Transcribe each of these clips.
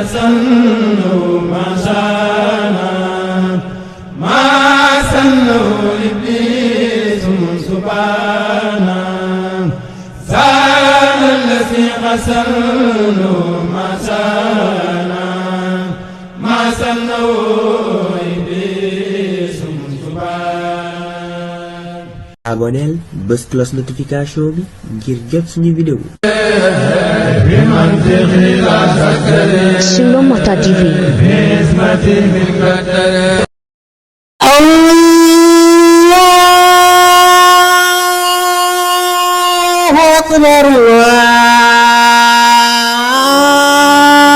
أسنه ما شانا ما سنه إبليس سبحانا زال الذي غسله ما شانا ما سنه إبليس سبحانا. aboneel bës cloche notification bi ngir jot suñu vidéo. Suno Mata TV. Allahu Akbar,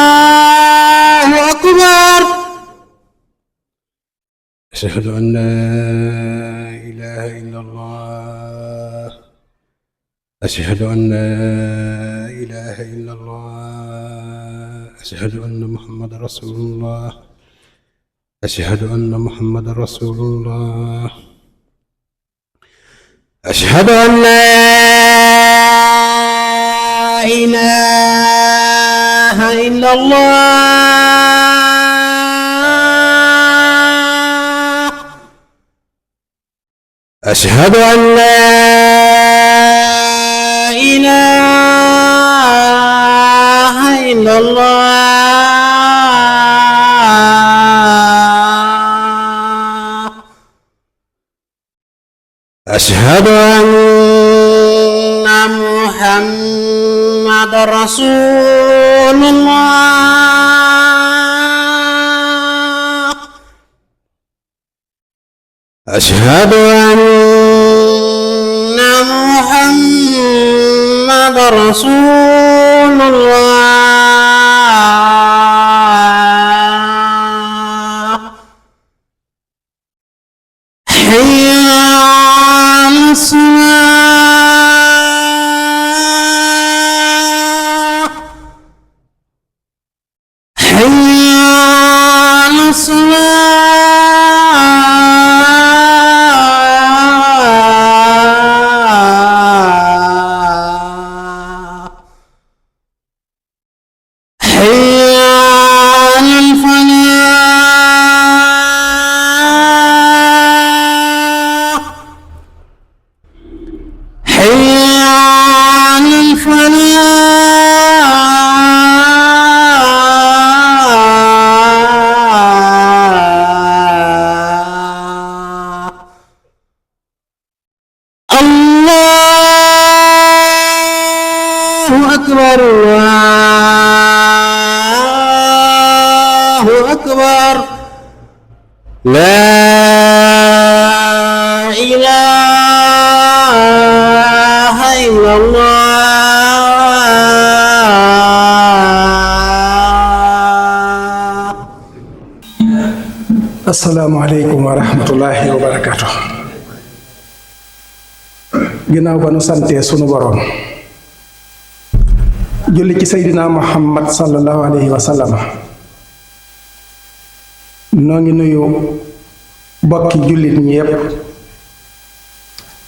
Allahu Akbar. Asyhadu an la ilaha illallah. Asyhadu an la ilaha illallah. Asyhadu anna Muhammadar Rasulullah. Asyhadu anna Muhammadar Rasulullah. Asyhadu an la ilaha illallah. Asyhadu an la ilaha illallah. Asyhadu anna Muhammadar Rasulullah. Asyhadu anna Muhammadar Rasulullah. Hayya 'alas salah. Hayya 'alas salah. Hayya 'alal falah. Hayya 'alal falah. Allahu Akbar, Allahu Akbar. La ilaha illallah. Assalamualaikum warahmatullahi wabarakatuh. Ginnaaw ba nu santee sunu borom julli ci Seydina Muhammad sallallahu alayhi wa sallam, noo ngi nuyu bokki jullit ñi yépp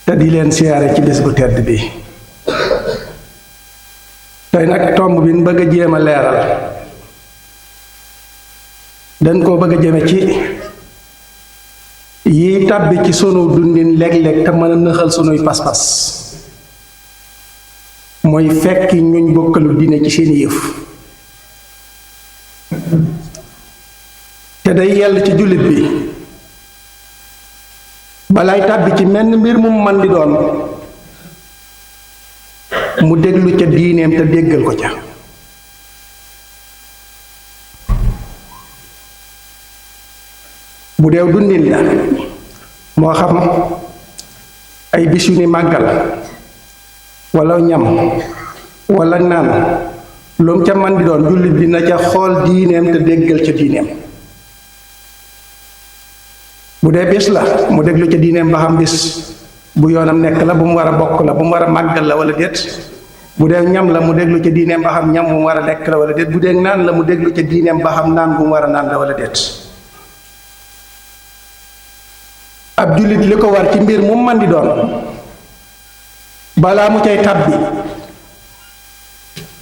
te di leen siyaare ci bés bu tedd bi. tey nag tomb bi ñu bëgg a jéem a leeral dañ koo bëgg a jëme ci yi tàbbi ci sunu dundin léeg-léeg te mën a nëxal sunuy pas-pas, mooy fekki ñuñ bokkalu diine ci seeni yëf. te day yell ci jullit bi balaay tàbbi ci menn mbir mu man di doon mu déglu ca diineem te déggal ko ca. bu deew dundin la moo xam ay bis yu ni màggal wala ñam wala naan lu mu ca man di doon jullit bi na ca xool diineem te déggal ca diineem. bu dee bis la mu déglu ca diineem ba xam bis bu yoonam nekk la bu mu war a bokk la bu mu war a màggal la wala déet. bu dee ñam la mu déglu ca diineem ba xam ñam bu mu war a lekk la wala déet. bu dee naan la mu déglu ca diineem ba xam naan bu mu war a naan la wala déet. ab jullit li ko war ci mbir mu man di doon balaa mu cay tàbbi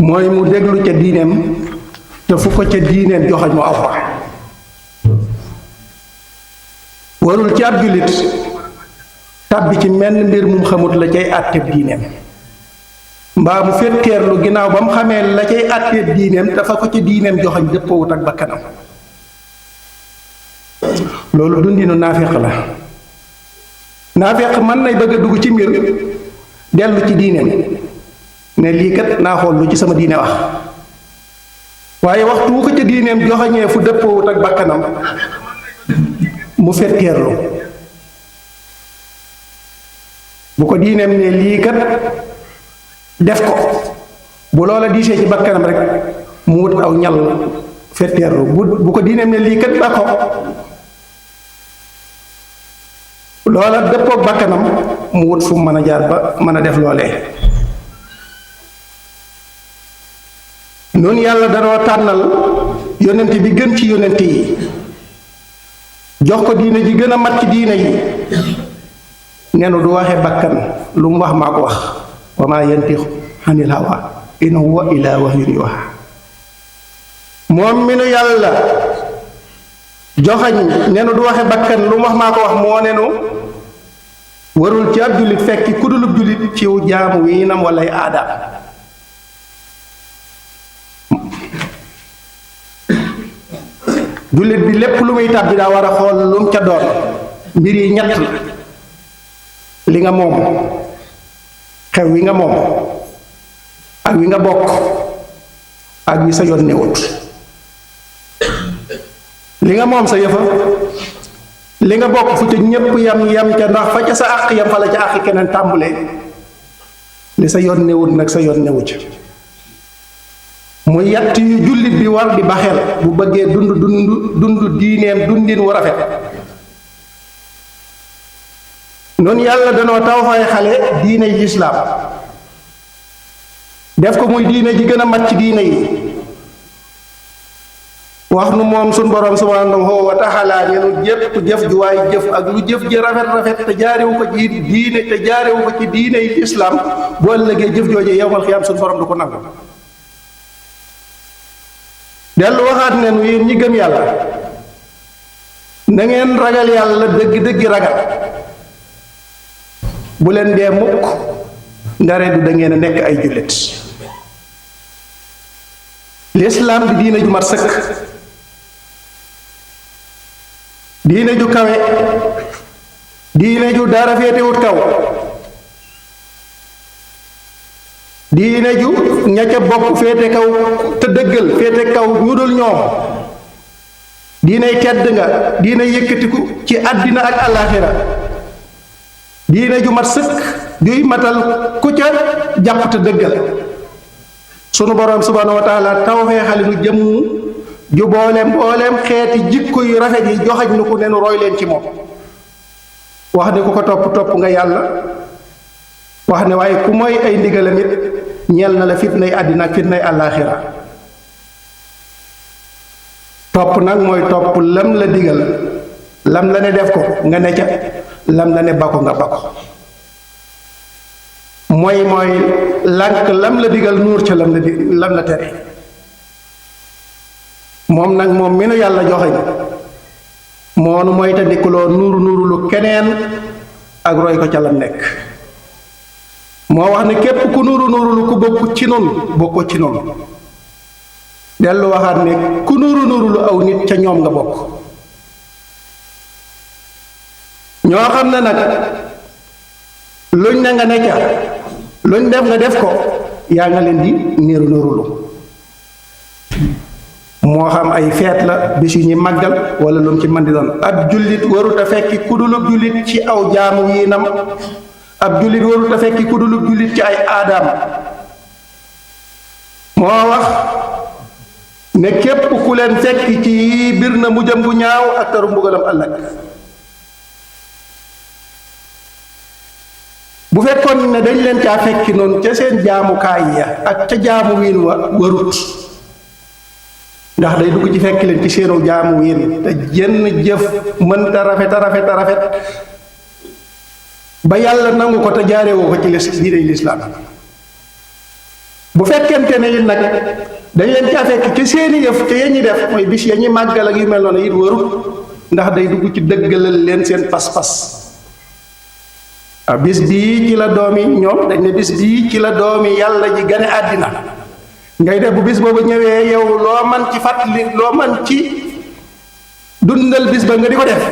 mooy mu déglu ca diineem te fu ko ca diineem joxoñ mu aw fa warul ci ab jullit tàbbi ci menn mbir mum xamut la cay àtteeb diineem mbaa mu fetteerlu ginnaaw ba mu xamee la cay àtteeb diineem dafa ko ca diineem joxoñ dëppoowut ak bakkanam loolu dundinu naafeq la naafeq mën nay bëgg a dugg ci mbir dellu ci diineem ne lii kat naa xool lu ci sama diine wax waaye waxtu wu ko ca diineem joxoñee fu dëppoowut ak bakkanam mu fetteerlu bu ko diineem ne lii kat def ko bu loola diisee ci bakkanam rek mu wut aw ñal fetteerlu bu ko diineem ne lii kat ba ko loola dëppook bakkanam mu wut fu mu mën a jaar ba mën a def loolee noonu yàlla danoo tànnal yonent bi gën ci yonent yi jox ko diine ji gën a mat ci diine yi nenu du waxe bakkan lu mu wax maa ko wax wa maa yantiqu anil hawa in huwa illa wahyun yuha moom mi nu yàlla joxañ nenu du waxe bakkan lu mu wax maa ko wax moo nenu warul ci ab jullit fekki kudulub jullit ciw jaamu wiinam walay aadaam jullit bi lépp lu muy tàbbi daa war a xool lu mu ca doon mbir yi ñett la li nga moom xew wi nga moom ak wi nga bokk ak wi sa yoon newut li nga moom sa yëfa li nga bokk fu ca ñépp yam ca ndax fa ca sa àq yam fa la ca àq keneen tàmbulee li sa yoon newut nag sa yoon newu ca mu yatt yu jullit bi war di baxel bu bëggee dund diineem dundin wu rafet noonu yàlla danoo taw fay xale diine yi lislaam def ko muy diine ji gën a mat ci diine yi wax nu moom suñ boroom subhanahu wa taala ne nu jëpp jëf ju waay jëf ak lu jëf ji rafet te jaarewu ko ci diine te jaarewu ko ci diine yi lislaam bu ëllëgee jëf jooje yowmal xiyaam suñ boroom du ko nangu dellu waxaat ne nu yéen ñi gëm yàlla na ngeen ragal yàlla dëgg-dëggi ragal bu leen dee mukk ndare du da ngeen a nekk ay jullit lislaam di diine ju mat sëkk diine ju kawe diine ju dara féetewut kaw diine ju ña ca bokk féete kaw te dëggal féete kaw ñu dul ñoom diiney tedd nga diine yëkkatiku ci àddina ak àllaaxira diine ju mat sëkk juy matal ku ca jàpp te dëggal sunu boroom subhaanahu wa taala tawfee xale nu jëmm ju mbooleem xeeti jikko yu rafet yi joxañ nu ko nenu roy leen ci moom wax ne ku ko topp nga yàlla wax ne waaye ku mooy ay ndigalam it ñeel na la fitnay àddina ak fitnay àllaaxira topp nag mooy topp lam la digal lam la ne def ko nga ne ca lam la ne ba ko nga ba ko mooy lànk lam la digal nuur ca lam la tere moom nag moom mi nu yàlla joxeñ moonu mooy tandikuloo nuuru lu keneen ak roy ko ca lam nekk moo wax ne képp ku nuuru lu ku bokk ci nun bokkoo ci nun dellu waxaat ne ku nuuru lu aw nit ca ñoom nga bokk ñoo xam ne nag luñ ne nga ne ca luñ def nga def ko yaa nga leen di niiru lu moo xam ay feet la bis yu ñuy màggal wala lu mu ci mën di doon ab jullit warut a fekki kudulub jullit ci aw jaamu yiinam ab jullit warut a fekki kudulub jullit ci ay aadaam moo wax ne képp ku leen fekk ci bir na mujjam bu ñaaw ak taru mbugalam ëllëg bu fekkoon ne dañ leen caa fekki noonu ca seen jaamukaay ya ak ca jaamu wiin wa warut ndax day dugg ci fekk leen ci seenu jaamu wiin te jenn jëf mënta rafet ba yàlla nangu ko te jaarewoo ko ci diine lislaam bu fekkente ne nag dañ leen caa fekk ci seeni yëf te ya ñi def mooy bis ya ñi màggal ak yu mel noonu it warut ndax day dugg ci dëggalal leen seen pas-pas waaw bis bii ci la doomi ñoom dañ ne bis bii ci la doomi yàlla ji gane àddina ngay def bu bis boobu ñëwee yow loo man ci fàttali loo man ci dundal bis ba nga di ko def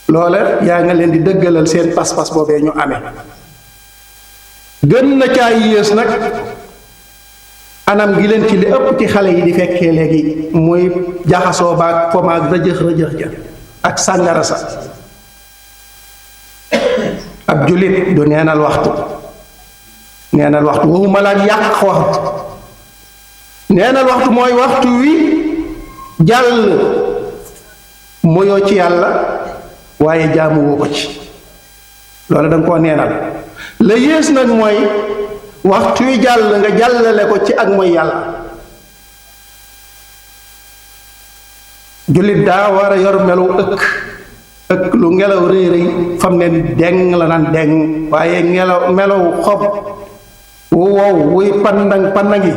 loola yaa nga leen di dëggalal seen pas-pas boobee ñu amee gën na caa yées nag anam gi leen ci li ëpp ci xale yi di fekkee léegi muy jaxasoo baag fomaag rëjëx rëjëx ja ak sàngara sa ab jullit du neenal waxtu waxuma la ak yàq waxtu neenal waxtu mooy waxtu wi jàll moyoo ci yàlla waaye jaamu woo ko ci loolu da nga koo neenal la yées nag mooy waxtu wi jàll nga jàllale ko ci ak mooy yàlla jullit daa war a yor melu ëkk lu ngelaw rëy rëy fam ne deng la naan deng waaye melaw xob wu wow wuy pandangi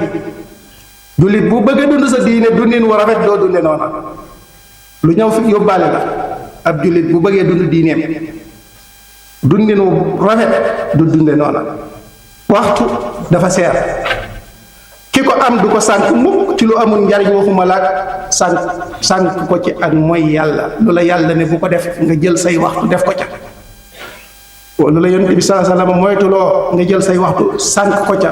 jullit bu bëgg a dund sa diine dundin wu rafet doo dunde noona lu ñëw fi yóbbaale la ab jullit bu bëggee dund diineem dundin wu rafet du dunde noona waxtu dafa seer ki ko am du ko sànk mukk ci lu amul njariñ waxuma laak sànk ko ci ak mooy yàlla lu la yàlla ne bu ko def nga jël say waxtu def ko ca lu la yonent bi sallallahu alayhi wasallam moytuloo nga jël say waxtu sànk ko ca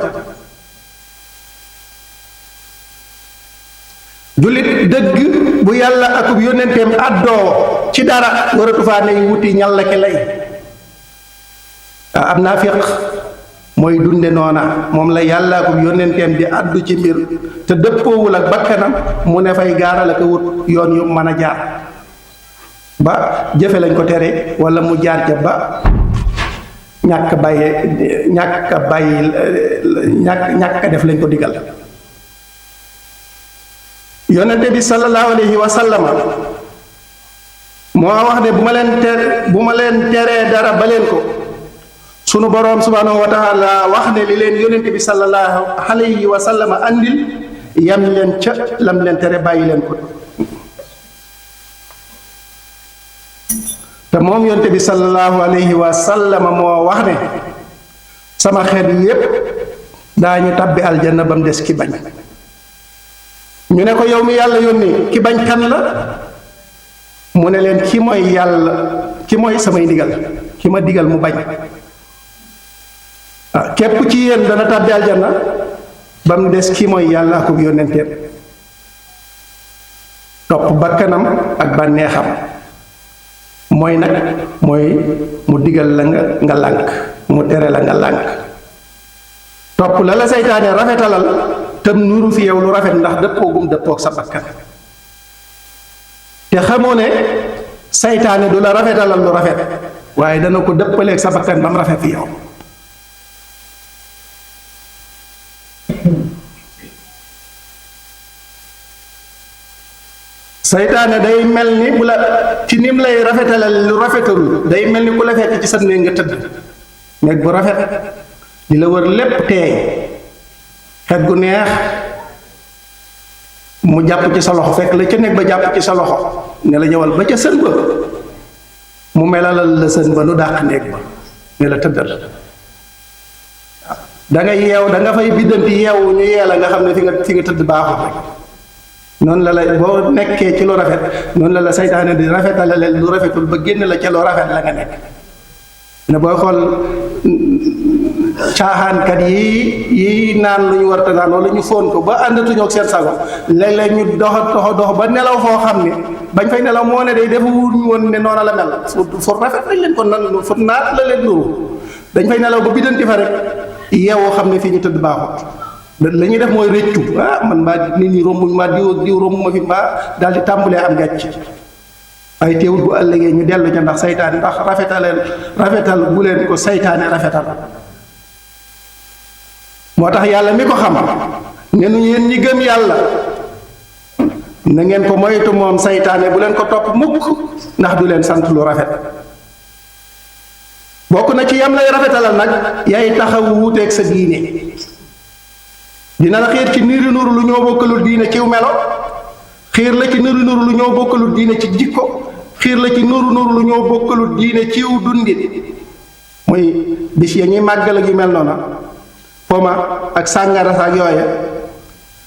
jullit dëgg bu yàlla akub yónnenteem àddoo ci dara waratu faa ne wuti ñal la ki lay am naafiq mooy dunde noona moom la yàlla akub yónnenteem di àddu ci mbir te dëppoowul ak bakkanam mu ne fay gaaral ak wut yoon yu mën a jaar ba jëfe lañ ko tere wala mu jaar ca ba ñàkk def lañ ko digal yonente bi sallallahu alayhi wa sallama moo wax ne bu ma leen teree dara ba leen ko sunu boroom subhanahu wa taala wax ne li leen yonente bi sallallahu alayhi wa sallama andil yam leen ca lam leen tere bàyyi leen ko te moom yonente bi sallallahu alayhi wa sallama moo wax ne sama xeet yépp daañu tabbi aljanna ba mu des ki bañ ñu ne ko yow mi yàlla yónni ki bañ kan la mu ne leen ki mooy yàlla ki mooy samay ndigal ki ma digal mu bañ képp ci yéen dana tàbbi aljanna ba mu des ki mooy yàlla akub yónnenteem topp bakkanam ak bànneexam mooy nag mooy mu digal la nga lànk mu tere la nga lànk topp la la seytaane rafetalal tam nuru fi yow lu rafet ndax dëppoog sa bakkan te xamoo ne saytaane du la rafetalal lu rafet waaye dana ko dëppaleeg sa bakkan ba mu rafet fi yow saytaane day mel ni bu la ci nim lay rafetalal lu rafetalul day mel ni ku la fekk ci sa néeg nga tëdd néeg bu rafet di la wër lépp teey xet gu neex mu jàpp ci sa loxo fekk la ca néeg ba jàpp ci sa loxo ne la ñëwal ba ca sën ba mu melalal la sën ba nu dàq néeg ba ne la tëddal da nga yeew da nga fay biddanti yeewu ñu yee la nga xam ne fi nga tëdd baaxul rek noonu la boo nekkee ci lu rafet noonu la saytaane di rafetalale lu rafetul ba génn la ca lu rafet la nga nekk ne booy xool caaxaankat yi naan lu ñu warta naan wala ñu fóon ko ba àndatuñoo ak seen sago léeg-léeg ñu dox ba nelaw foo xam ne bañ fay nelaw moo ne day defu wuñu woon ne noona la mel fu rafet lañ leen ko nan fu naat la leen nuru dañ fay nelaw ba biddanti fa rek yeewoo xam ne fii ñu tëdd baaxut la ñuy def mooy rëccu man maa nit ñi rombuñ maa diw romb ma fi maa daal di tàmbulee am gàcc ay teewul bu ëllëgee ñu dellu ca ndax saytaane ndax rafetal bu leen ko saytaane rafetal moo tax yàlla mi ko xam ne nu yéen ñi gëm yàlla na ngeen ko moytu moom saytaane bu leen ko topp mukk ndax du leen sant lu rafet bokk na ci yam lay rafetalal nag yaay taxaw wuuteeg sa diine dina la xiir ci niru nuru lu ñoo bokkalul diine ciw melo, xiir la ci niru nuru lu ñoo bokkalul diine ci jikko, xiir la ci nuru nuru lu ñoo bokkalul diine ciw dundin. muy bis ya ñuy màggal ak yu mel noona poma ak sàngara ak yooya,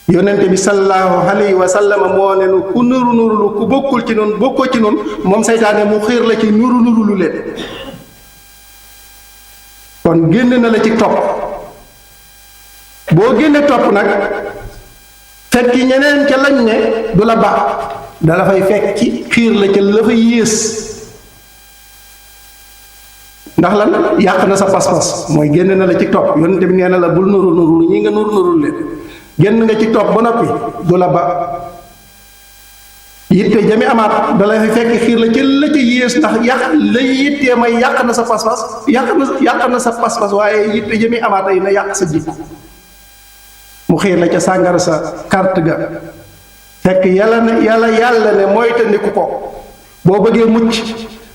yonente bi sallallahu alayhi wa sallam moo ne nu ku nuru nuru lu ku bokkul ci noonu bokkoo ci noonu moom seytaane mu xiir la ci nuru nuru lu leen. kon génn na la ci topp, boo génne topp nag fekki ñeneen ca lañ ne du la baax, dala fay fekki xiir la ca la fa yées. ndax lan yàq na sa pas-pas, mooy génn na la ci topp. yonente bi nee na la bul nuru nuru lu ñi nga nuru nuru leen, génn nga ci topp ba noppi du la ba. yitte jami amaat dala fay fekk xiir la ca la ca yées, ndax yàq la yittee may yàq na sa pas-pas, yàq na sa pas-pas, waaye yitte jami amaat ay na yàq sa jikko. mu xiir la ca sàngara sa carte ga, fekk yàlla ne mooy tandiku ko boo bëggee mucc,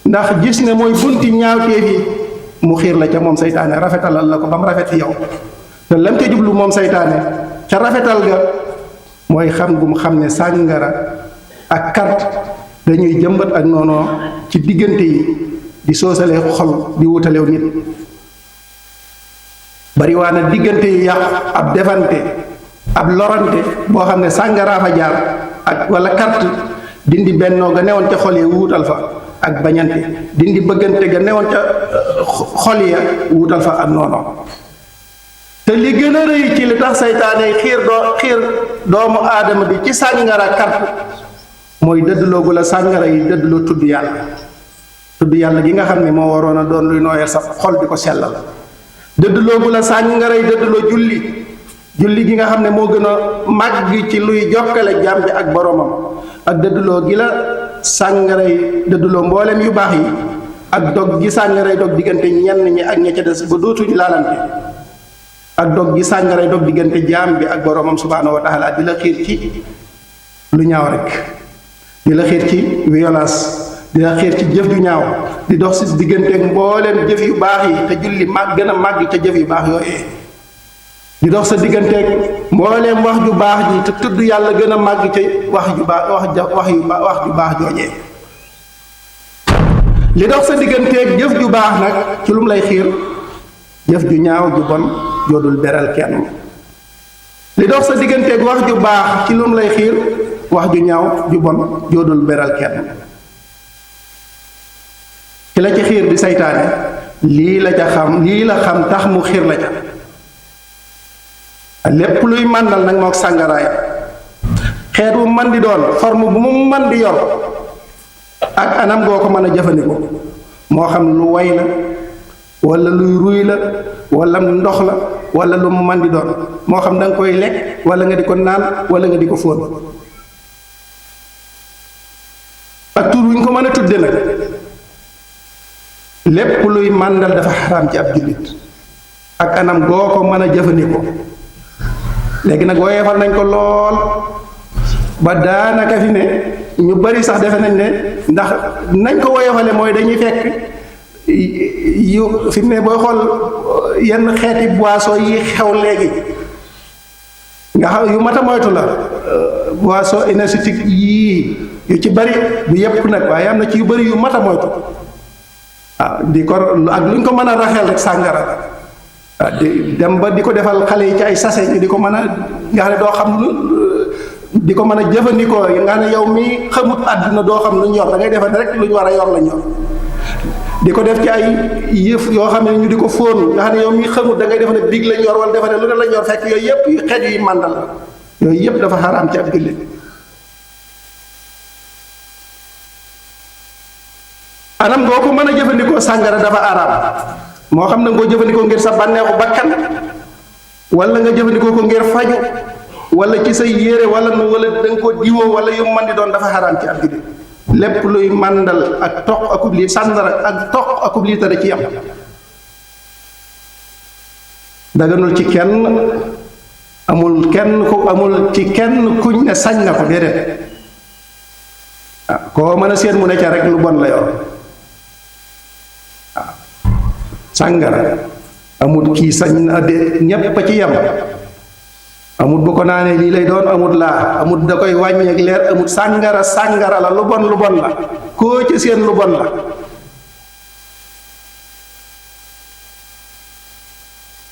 ndax gis ne mooy bunti ñaawteef yi. mu xiir la ca moom seytaane rafetalal la ko ba mu rafet fi yow, te lam ca jublu moom seytaane ca rafetal ga mooy xam gu mu xam ne sàngara ak carte dañuy jëmbat ak noonoo ci diggante yi, di soosalee xol, di wutalew nit. bari waa na diggante yi yàqu, ab defante, ab lorante boo xam ne sàngaraa fa jaar ak wala carte dindi bennoo ga newoon ca xol yi wuutal fa ak bañante, dindi bëggante ga newoon ca xol ya wuutal fa ak noonoo. te li gën a rëy ci li tax saytaane xiir doomu aadama bi ci sàngara carte mooy dëddloo gu la sàngara yi dëddloo tudd yàlla gi nga xam ne moo waroon a doon luy nooyal sa xol di ko sellal. dëddloo gu la sàngara yi dëddloo julli gi nga xam ne moo gën a màgg ci luy jokkale jaam bi ak boromam, ak dëddloo gi la sàngara yi dëddloo mboolem yu baax yi, ak dog gi sàngara yi dog diggante ñenn ñi ak ña ca des ba dootuñu laalante, ak dog gi sàngara yi dog diggante jaam bi ak boromam subhaanahu wa taala. di la xiir ci lu ñaaw rek, di la xiir ci violence, di la xiir ci jëf ju ñaaw, di dox si digganteeg mbooleem jëf yu baax yi te julli gën a màgg ca jëf yu baax yooyee, di dox sa digganteeg mbooleem wax ju baax ji te tudd yàlla gën a màgg ca wax ju baax joojee. li dox sa digganteeg jëf ju baax nag ci lu mu lay xiir, jëf ju ñaaw ju bon joodul beral kenn. li dox sa digganteeg wax ju baax ci lu mu lay xiir, wax ju ñaaw ju bon joodul beral kenn. ki la ci xiir di saytaane lii la xam tax mu xiir la ca. lépp luy màndal nag mook sàngaraay, xeet wu man di doon, forme bu mu man di yor ak anam goo ko mën a jëfandikoo, moo xam lu way la wala luy ruy la wala ndox la wala lu mu man di doon, moo xam da nga koy lekk wala nga di ko naan wala nga di ko fóon, ak tur wu ñu ko mën a tudde nag. lépp luy màndal dafa xaraam ci ab jullit ak anam goo ko mën a jëfandikoo. léegi nag woyefal nañ ko lool ba daanaka fi ne ñu bari sax defe nañ ne ndax nañ ko woyefale mooy dañuy fekk yu fi mu ne booy xool yenn xeeti boisson yi xew léegi nga xam yu mat a moytu la, boisson énergétique yii yu ci bari bu yépp nag, waaye am na ci yu bari yu mat a moytu. waaw di ko ak lu ñu ko mën a raxeel rek sàngara di dem ba di ko defal xale yi ci ay sachet ñu di ko mën a nga xam ne doo xam lu di ko mën a jëfandikoo nga xam ne yow mi xamut àdduna doo xam lu ñu yor, da ngay defal rek lu ñu war a yor la ñor. di ko def ci ay yëf yoo xam ne ñu di ko fóon nga xam ne yow mi xamut da ngay defa ne big lañ yor wala defa ne lu ne lañ yor, fekk yooyu yëpp xeet yi màndal la, yooyu yëpp dafa xaraam ci ab jullit. anam goo ko mën a jëfandikoo sàngara dafa araam, moo xam ne nga ko jëfandikoo ngir sa bànneexu bakkan wala nga jëfandikoo ko ngir faju wala ci say yére wala da nga ko diwoo wala yu man di doon, dafa xaraam ci ab jullit. lépp luy màndal ak toq akub lii sàndara ak toq akub lii tara ci yam daganul ci kenn, amul ci kenn kuñ ne sañ na ko, déedéet. koo mën a seen mu ne ca rek lu bon la yor. sàngara amul kii sañ na de ñépp a ci yam, amut bu ko naanee lii lay doon, amut laa, amut da koy wàññeek leer, amut sàngara la, lu bon la koo ci seen lu bon la.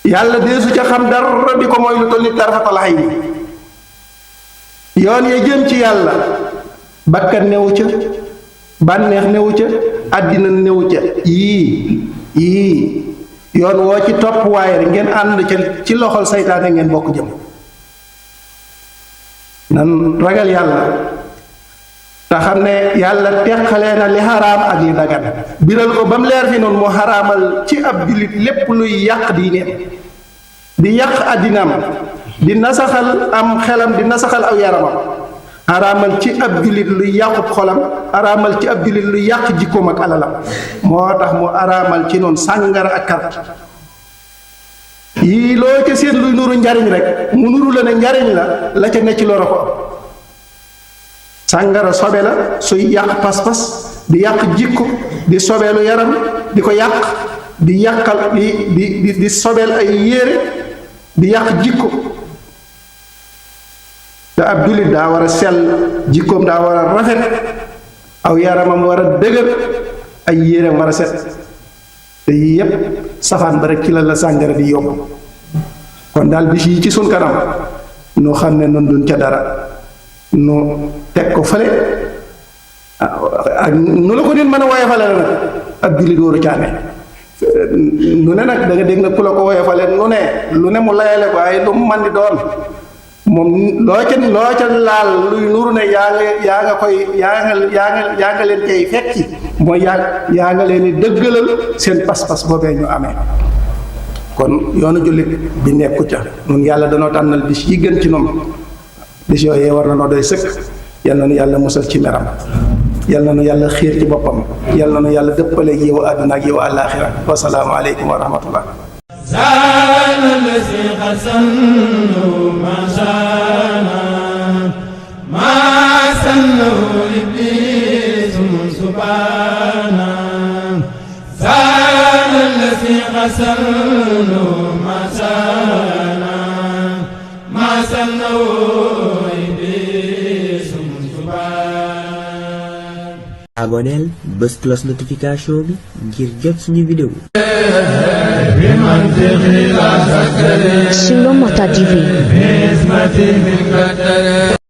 yàlla deesu ca xam dara di ko mooy lu toll ni tarfatal ayni. yoon ya jëm ci yàlla bakkan newu ca, bànneex newu ca, àddina newu ca, yii yoon woo ci topp waaye rek ngeen ànd ca ci loxol saytaane ngeen bokk jëm. nan ragal yàlla te xam ne yàlla teqalee na li xaraam ak li dagan biral ko ba mu leer fi noonu mu xaraamal ci ab jullit lépp luy yàq diineem, di yàq àddinaam, di nasaxal am xelam, di nasaxal aw yaramam. xaraamal ci ab jullit luy yàqub xolam, xaraamal ci ab jullit luy yàq jikkoom ak alalam. moo tax mu xaraamal ci noonu sàngara ak carte yii loo ca seen luy nuru njariñ rek mu nuru la ne njariñ la ca ne ci loro ko. sàngara sobe la suy yàq pas-pas, di yàq jikko, di sobeelu yaram, di ko yàq, di yàqal di sobeel ay yére, di yàq jikko. te ab jullit daa war a sell, jikkoom daa war a rafet, aw yaramam war a dëgër, ay yéreem war a set. te yii yépp safaan ba rek ci la sàngara di yóbbu. kon daal bis yi ci sun kanam nu xam ne nun duñ ca dara, nu teg ko fële ak nu la ko nit mën a woyofale la nag ab jullit wóoru caane. nu ne nag da nga dégg na ku la ko woyofale lu ne mu layale ko ay lu mu man di doon moom loo ca laal luy nuru ne yaa nga leen cay fekki mooy yaa nga leen di dëggalal seen pas-pas boobee ñu amee. kon yoonu jullit bi nekku ca nun yàlla danoo tànnal bis yi gën ci noonu. bis yooyee war na noo doy sëkk. yal na nu yàlla musal ci meram, yal na nu yàlla xiir ci boppam, yal na nu yàlla dëppale ak yow àdduna ak yow àllaaxira. wasalaamu aleykum wa rahmatullah. aboneel bës cloche notification bi ngir jot suñu vidéo. Shalom Mata TV.